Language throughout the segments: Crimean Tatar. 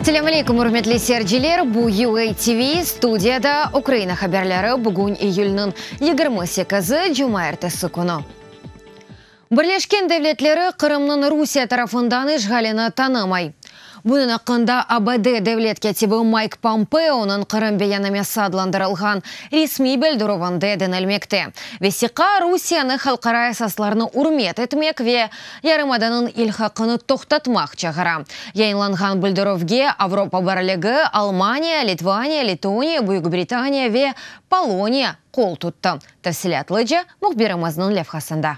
Selâm aleyküm, ürmetli seyirciler! Bu UA TV, studiyada Ukraina haberleri, bugün iyülniñ 28-i, cumaertesi künü. Birleşken Devletleri Qırımnıñ Rusiye tarafından işğalini tanımay. Bunıñ aqqında ABD devlet kâtibi Mayk Pompeonıñ Qırım beyannamesi adlandırılğan resmiy bildirüvinde denilmekte. Vesiqa Rusiyeni halqara esaslarnı ürmet etmek ve yarımadanıñ ilhaqını toqtatmaq çağıra. Yayınlanğan bildirüvge Avropa Birligi, Almaniya, Litvaniya, Letoniya, Büyük Britaniya ve Poloniya qol tuttı. Tafsilâtlıca mühbirimizniñ levhasında.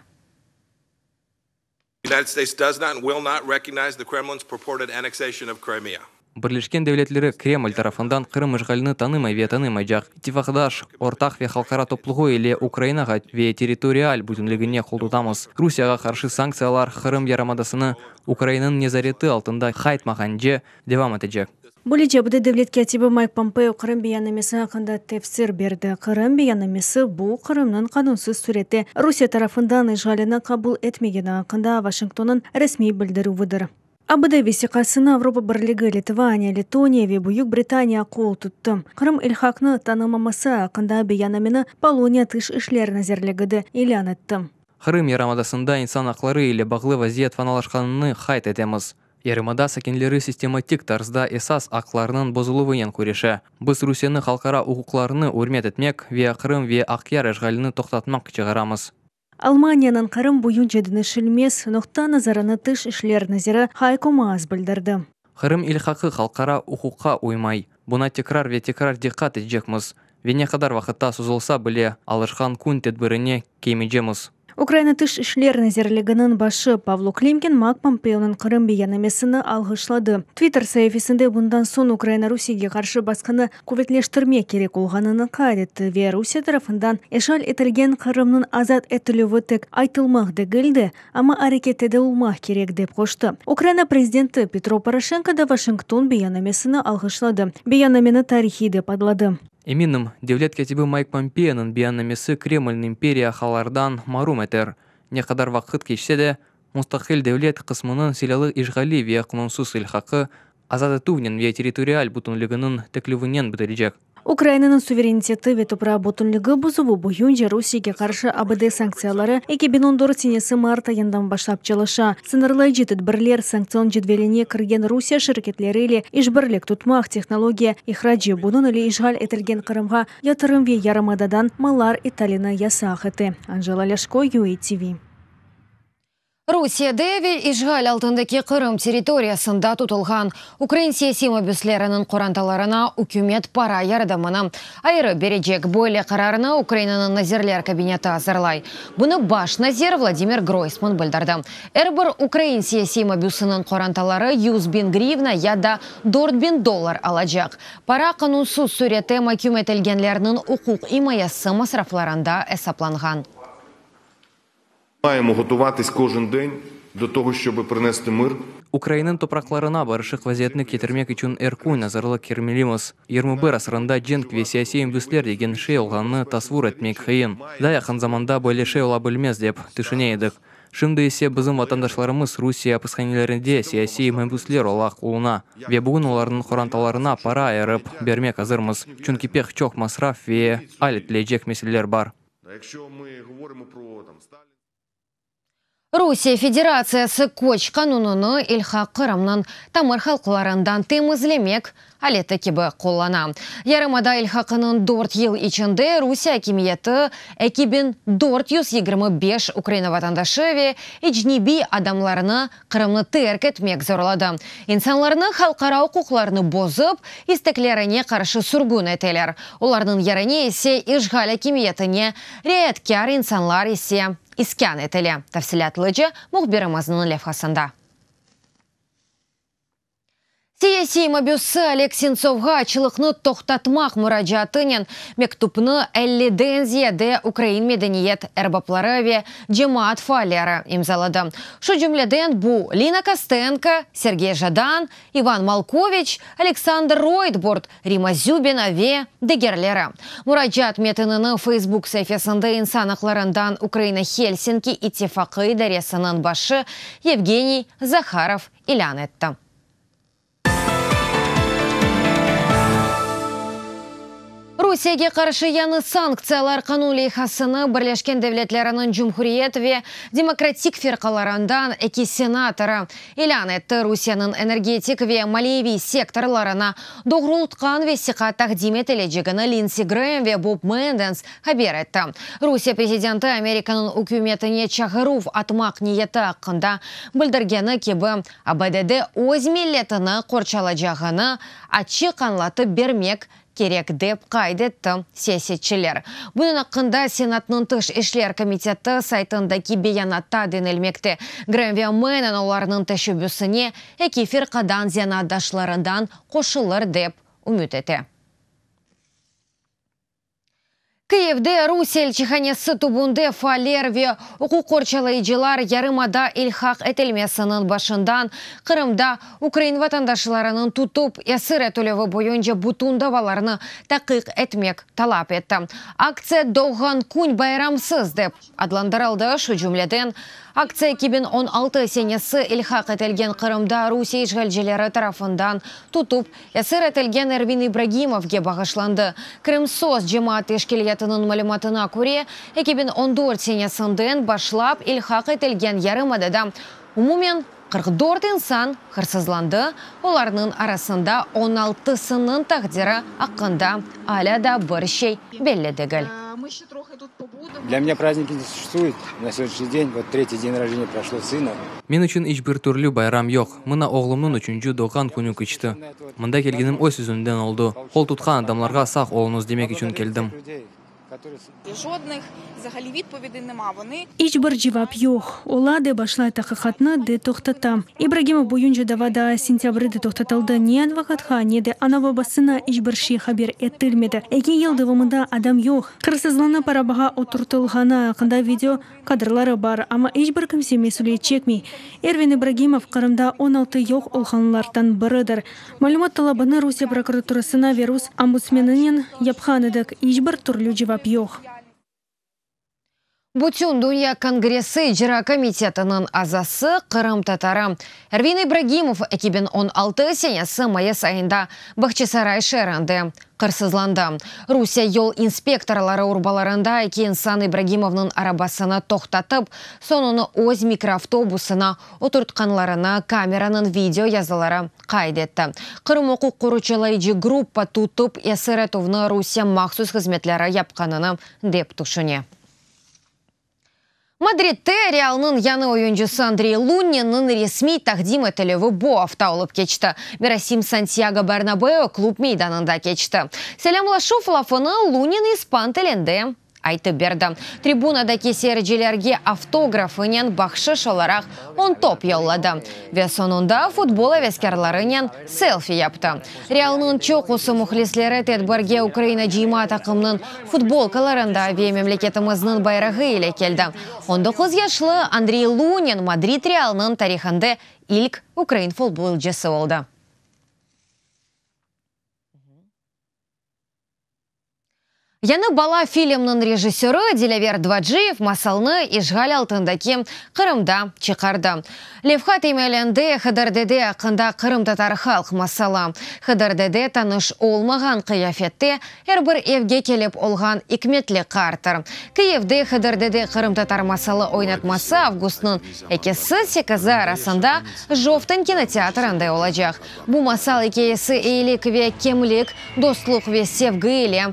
United States does not and will not recognize the Kremlin's purported annexation of Crimea. Birleşken Devletleri Kreml tarafından Qırım işğalini tanımay ve tanımaycaq. İttifaqdaş, ortaq ve halqara topluğı ile Ukrainağa ve territorial bütünligine qoltutamız. Rusiyağa qarşı sanktsiyalar Qırım yarımadasını Ukrainanıñ nezareti altında qaytmağance devam etecek. Böylece, ABD devlet kâtibi Mayk Pompeo Qırım beyannamesi aqqında tefsir berdi. Qırım beyannamesi, bu, Qırımnıñ qanunsız sürette Rusiye tarafından işğalini qabul etmegeni aqqında Vaşingtonnıñ resmiy bildirüvidir. ABD vesiqasına Avropa Birligi, Litvaniya, Letoniya ve Büyük Britaniya qol tuttı. Qırım ilhaqnı tanımaması aqqında beyannameni Poloniya Tış işler nazirligi de ilân etti. Qırım yarımadasında insan aqları ile bağlı vaziyet fenalaşqanını qayd etemiz. Yarımada sakinleri sistematik tarzda esas aqlarınıñ bozuluvınen küreşe. Biz Rusiyeni halqara uquqlarnı ürmet etmek ve Qırım ve Aqyar işğalini toqtatmaq çağıramız. Almaniyanıñ Qırım boyunca deñişilmez noqta nazarını Tış işler naziri Hayko Maas bildirdi. Qırım ilhaqı halqara uquqqa uymay. Buña tekrar ve tekrar diqqat etecekmiz ve ne qadar vaqıtta sozulsa bile, alışqan kün tedbirine keymeycemiz. Ukraina Tış işler nazirliginiñ başı Pavlo Klimkin Mak Pompeonıñ Qırım beyannamesini alğışladı. Twitter saifesinde bundan soñ Ukraina Rusiyege qarşı basqını quvetleştirmek kerek olğanını qayd etti ve Rusiye tarafından işğal etilgen Qırımnıñ azat etilüvi tek aytılmaq degil de, amma arekette de olmaq kerek, dep qoştı. Ukraina prezidenti Petro Poroşenko da Washington beyannamesini alğışladı, beyannameni tarihiy dep adladı. Eminim, devlet kâtibi Mayk Pompeonıñ beyannamesi Kremlni imperiya aqlardan marum eter. Ne qadar vaqıt keçse de, mustaqil devlet qısmınıñ silâlı işğali ve qanunsız ilhaqı azat etüvnen ve territorial bütünliginiñ tiklevinen bitirecek. Ukrainanıñ suvereniteti ve topraq bütünligi bozuvı boyunca Rusiyege qarşı ABD sanktsiyaları 2014 senesi mart ayından başlap çalışa. Sıñırlayıcı tedbirler sanktsion cedveline kirgen Rusiye şirketleri ile işbirlik tutmaq, tehnologiya ihracı, bunıñ ile işğal etilgen Qırımğa yatırım ve yarımadadan mallar italini yasaq ete. Anjela Lâşko, UATV. Rusiyede ve işğal altındaki Qırım territoriyasında tutulğan ukrain siyasiy mabüsleriniñ qorantalarına ükümet para yardımını ayırıp berecek. Böyle qararnı Ukrainanıñ Nazirler Kabineti azırlay. Bunı baş nazir Vladimir Groysman bildirdi. Er bir ukrain siyasiy mabüsiniñ qorantaları 100 biñ grivna ya da 4000 dollar alacaq. Para qanunsız sürette maküm etilgenlerniñ uquq imayesi masraflarında esaplanğan. Маємо готуватись кожен день до того, щоб принести мир. Ukrainanıñ topraqlarına barışıq vaziyetni ketirmek içün er kün azırlıq körmelimiz. 21 asırında cenk ve siyasiy mabüsler degen şey olğanını tasavvur etmek qıyın. Daa yaqın zamanda böyle şey ola bilmez dep tüşüne edik. Şimdi ise bizim vatandaşlarımız Rusiye apishanelerinde siyasiy mabüsler olaraq buluna ve bugün olarnıñ qorantalarına para ayırıp bermek azırmız, çünki pek çoq masraf ve al etilecek meseleler bar. Якщо ми говоримо про там Сталін. Rusiye Federatsiyası köç qanunını ilhaq Qırımnıñ tamır halqlarından temizlemek aleti kibi qullana. Yarımada ilhaqınıñ 4 yıl içinde Rusiye akimiyeti 2425 Ukraina vatandaşı ve ecnebiy adamlarını Qırımnı terk etmek zorladı. İnsanlarnı halqara uquqlarını bozıp, isteklerine qarşı sürgün eteler. Olarnıñ yerine ise işğal akimiyetine riayetkâr insanlar ise iskân etile. Tafsilâtlıca mühbirimizniñ levhasında. Siyasiy mabüsi Oleg Sentsovğa açlıqnı toqtatmaq muracaatınen mektüpni 50-den ziyade ukrain medeniyet erbapları ve cemaat faalleri imzaladı. Şu cümleden bu Lina Kostenko, Sergey Jadan, İvan Malkoviç, Aleksandr Roytburt, Rima Zübina ve digerleri. Muracaat metinini Facebook sayfasında insan aqlarından Ukraina Helsinki İttifaqı idaresiniñ başı Yevgeniy Zaharov ilân etti. Rusiyege qarşı yañı sanktsiyalar qanun leyhasını Birleşken Devletleriniñ Cumhuriyet ve Demokratik firqalarından eki senatorı ilân etti. Rusiyeniñ energetik ve maliyeviy sektorlarına doğrultqan vesiqa taqdim etilecegini Lindsi Graham ve Bob Mendez haber etti. Rusiye prezidenti Amerikanıñ ükümetine çağıruv atmaq niyeti aqqında bildirgeni kibi, ABD-de öz milletini qorçalacağını açıq añlatıp bermek kerek, dep qayd etti siyasetçiler. Bunıñ aqqında Senatnıñ tış işler komiteti saytındaki beyanatta denilmekte. Graham ve Menon olarnıñ teşebbüsine eki firqadan zenaatdaşlarından qoşulır, dep ümüt ete. Kıyivde Rusiye elçihanesi tübünde faaller ve uquq qorçalayıcılar yarımada ilhaq etilmesiniñ başından Qırımda ukrain vatandaşlarınıñ tutıp esir etilüvi boyunca bütün davalarnı taqiq etmek talap etti. Aktsiya Doğğan kün bayramsız dep adlandırıldı, şu cümleden, aktsiya 2016 senesi ilhaq etilgen Qırımda Rusiye işğalcileri tarafından tutıp esir etilgen Ervin İbragimovge bağışlandı. Krımsos cemaat teşkilâtınıñ malümatına köre, 2014 senesinden başlap ilhaq etilgen yarımadada umumen 44 insan hırsızlandı, olarnıñ arasında 16-sınıñ taqdiri aqqında alâ da bir şey belli degil. Для меня праздники не существует на сегодняшний день. Вот третий день рождения прошло сына. Men içün iç bir türlü bayram yoq. Mına oğlumnıñ üçünci doğğan künü keçti. Mında kelgenim öz yüzümden oldı. Qol tutqan adamlarğa sağ oluñız demek içün keldim. İç bir cevap yoq. Ola de başlay taqiqatnı, de toqtata. İbragimov boyunca dava daa sentâbrde toqtatıldı. Ne advokatqa, ne de ana-babasına iç bir şey haber etilmedi. Eki yıl devamında adam yoq. Hırsızlanıp arabağa oturtılğanı aqqında video kadrları bar, amma iç bir kimse mesüliyet çekmey. Ervin İbragimov, Qırımda 16 yoq olğanlardan biridir. Malümat talabını Rusiye prokuraturasına ve rus ombudsmeninen yapqan edik, iç bir türlü cevap yoq. Bütün Dünya Kongressi icra komitetiniñ azası, qırımtatarı Ervin İbragimov 2016 senesi mayıs ayında Bağçasaray şeerinde qırsızlandı. Rusiye yol inspektorları urbalarında eki insan İbragimovnıñ arabasını toqtatıp, soñ onı öz mikroavtobusına oturtqanlarını kameranıñ video yazıları qayd etti. Qırım uquq qorçalayıcı gruppa tutıp esir etüvni Rusiye mahsus hızmetleri yapqanını dep tüşüne. Madridde Realnıñ yañı oyuncısı Andrey Luninniñ resmiy taqdim etilüvi bu afta olıp keçti. Merasim Santyago Bernabeu klub meydanında keçti. Selâmlaşuv lafını Lunin ispan tilinde aytıp berdi. Tribunadaki seyircilerge avtografınen bahşış olaraq on top yolladı ve soñunda futbol aveskârlarınen selfi yaptı. Realnıñ çoqusı mühlisleri tedbirge Ukraina cıyma taqımnıñ futbolkalarında ve memleketimizniñ bayrağı ile keldi. 19 yaşlı Andriy Lunin Madrid Realnıñ tarihında ilk ukrain futbolcısı oldı. Yañı bala filmniñ rejissörı Dilâver Dvaciyev masalnı işğal altındaki Qırımda çıqardı. Levha temelinde Hıdır dede aqqında qırımtatar halq masalı. Hıdır dede tanış olmağan qıyafette er bir evge kelip olğan ikmetli qarttır. Kiyevde Hıdır dede qırımtatar masalı oynatması avgustnıñ ekisi, sekizi arasında Jovten kinoteatrında olacaq. Bu masal ikâyesi eyilik ve kemlik, dostluq ve sevgi ile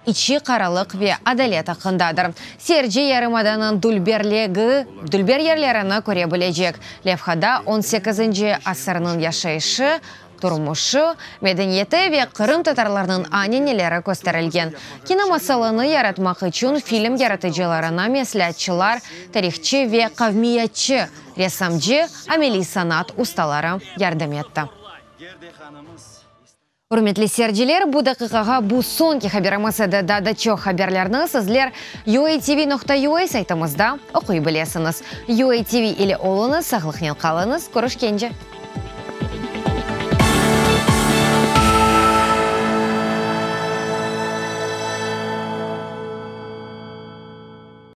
içi qaralıq ve adalet aqqındadır. Seyirci yarımadanıñ dülberligi, dülber yerlerini köre bilecek. Levhada on sekizinci asırnıñ yaşayışı, turmuşı, medeniyeti ve qırımtatarlarnıñ ananeleri kösterilgen. Kino masalını yaratmaq içün film yaratıcılarına mesleatçılar, tarihçı ve qavmiyatçı, Ressamcı, ameliy sanat ustaları yardım etti. Ürmetli seyirciler, bu daqiqağa bu soñki haberimiz edi. Daa da çoq haberlerni sizler UATV.UA saytımızda oquy bilesiñiz. UATV ile oluñız, sağlıqnen qalıñız, körüşkence!